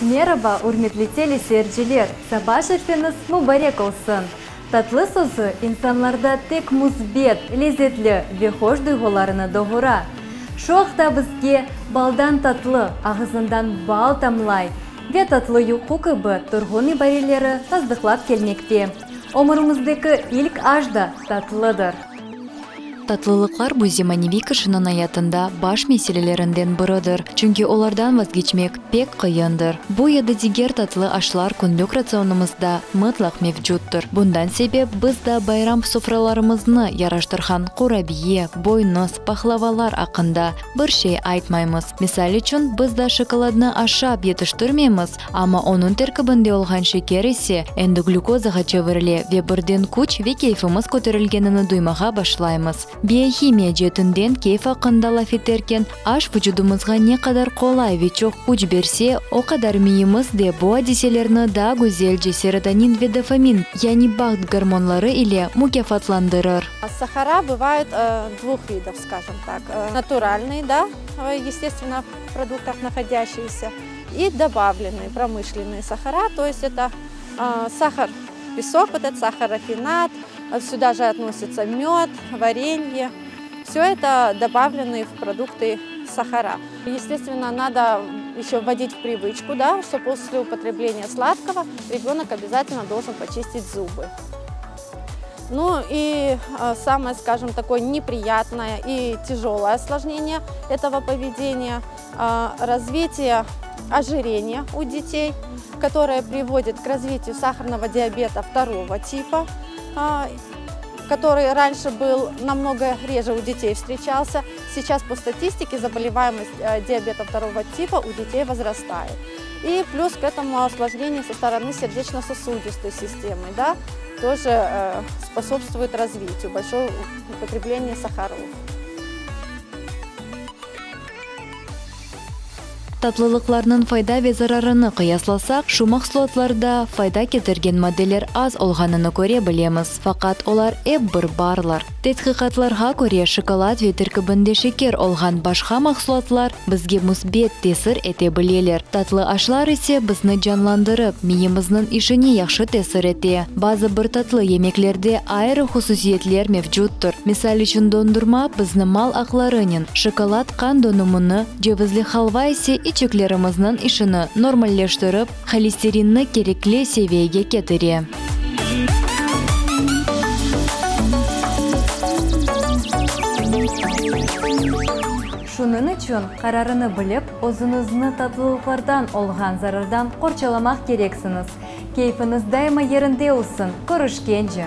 Meraba, ürmetli teleseyirciler! Saba şerfiñiz mubarek olsun! Tatlı sözü insanlarda tek müsbet, lezetli ve hoş duyğularını doğura. Şu aqta bizge Baldan tatlı, ağızından bal tamlay ve Tatlı yuqu kibi turğun ibareleri tasdıqlap kelmekte. Ömürimizdeki ilk aş da tatlıdır. Tatlılıqlar bu zemaneviy kişiniñ ayatında baş meselelerinden biridir, çünki olardan vazgeçmek pek qıyındır. Bu ya da diger tatlı aşlar künlük ratsionımızda mıtlaq mevcuttır. Bundan sebep biz da bayram sofralarımıznı yaraştırğan qurabiye, boynuz, pahlavalar aqqında bir şey aytmaymız. Misal içün, biz da şokoladnı aşap yetiştirmeymiz, amma onıñ terkibinde olğan şeker ise endi glükozağa çevirile ve birden küç ve keyfimiz köterilgenini duymağa başlaymız. Biohimiya ceetinden keyf aqqında laf eterken, aş vucudımızğa ne qadar qolay ve çoq küç berse, o qadar miyimiz de bu adiselerni daa güzelce serotonin ve dofamin, yani baht gormonları ile mukâfatlandırır. Sahara bıvayut dvuh vidov, skajom tak, naturalnıy, da, yestestvenno, v produktah nahodâşiyesâ, i dobavlennıy, promışlennıy sahara, to est eto sahar pesok, vot etot sahar rafinat, süda je otnositsa möd, varenye, vsö eto dobavlennıy v produktı sahara. Yestestvenno, nado eşö vvodit v privıçku, da, şto posle upotrebleniya sladkogo rebönok obâzatelno dolžen poçistit zubı. Nu i samoye, skajom, takoye nepriyatnoye i tâjoloye osложneniye etogo povedeniya, razvitiye ojireniya u detey, kotoroye privodit k razvitiyu saharnogo diabeta vtorogo tipa, kotoryy ranşe byl namnogo reje u detey vstreçalsâ, seyças po statistike zabolevayemost diabetom vtorogo tipa u detey vozrastayet. I plüs k etomu osложneniye so storony serdeçno-sosudistoy sistemy, da, tože sposobstvuet razvitiyu bolşoye upotrebleniye saharov. Tatlılıqlarnıñ fayda ve zararını qıyaslasaq, şu mahsulatlarda fayda ketirgen maddeler az olğanını köre bilemiz, faqat olar ep bir barlar. Tedqiqatlarğa köre, şokolad ve terkibinde şeker olğan başqa mahsulatlar bizge müsbet tesir ete bileler. Tatlı aşlar ise bizni canlandırıp, miyimizniñ işine yahşı tesir ete. Bazı bir tatlı yemeklerde ayrı hususiyetler mevcuttır. Misal içün, dondurma bizni mal aqlarınen, şokolad qan donumını, cevizli halva ise içeklerimizniñ işini normalleştirip, holesterinni kerekli seviyege ketire. Şunıñ içün qararını bilip, özüñizni tatlılıqlardan olğan zarardan qorçalamaq kereksiñiz. Keyfiñiz daima yerinde olsun! Körüşkence!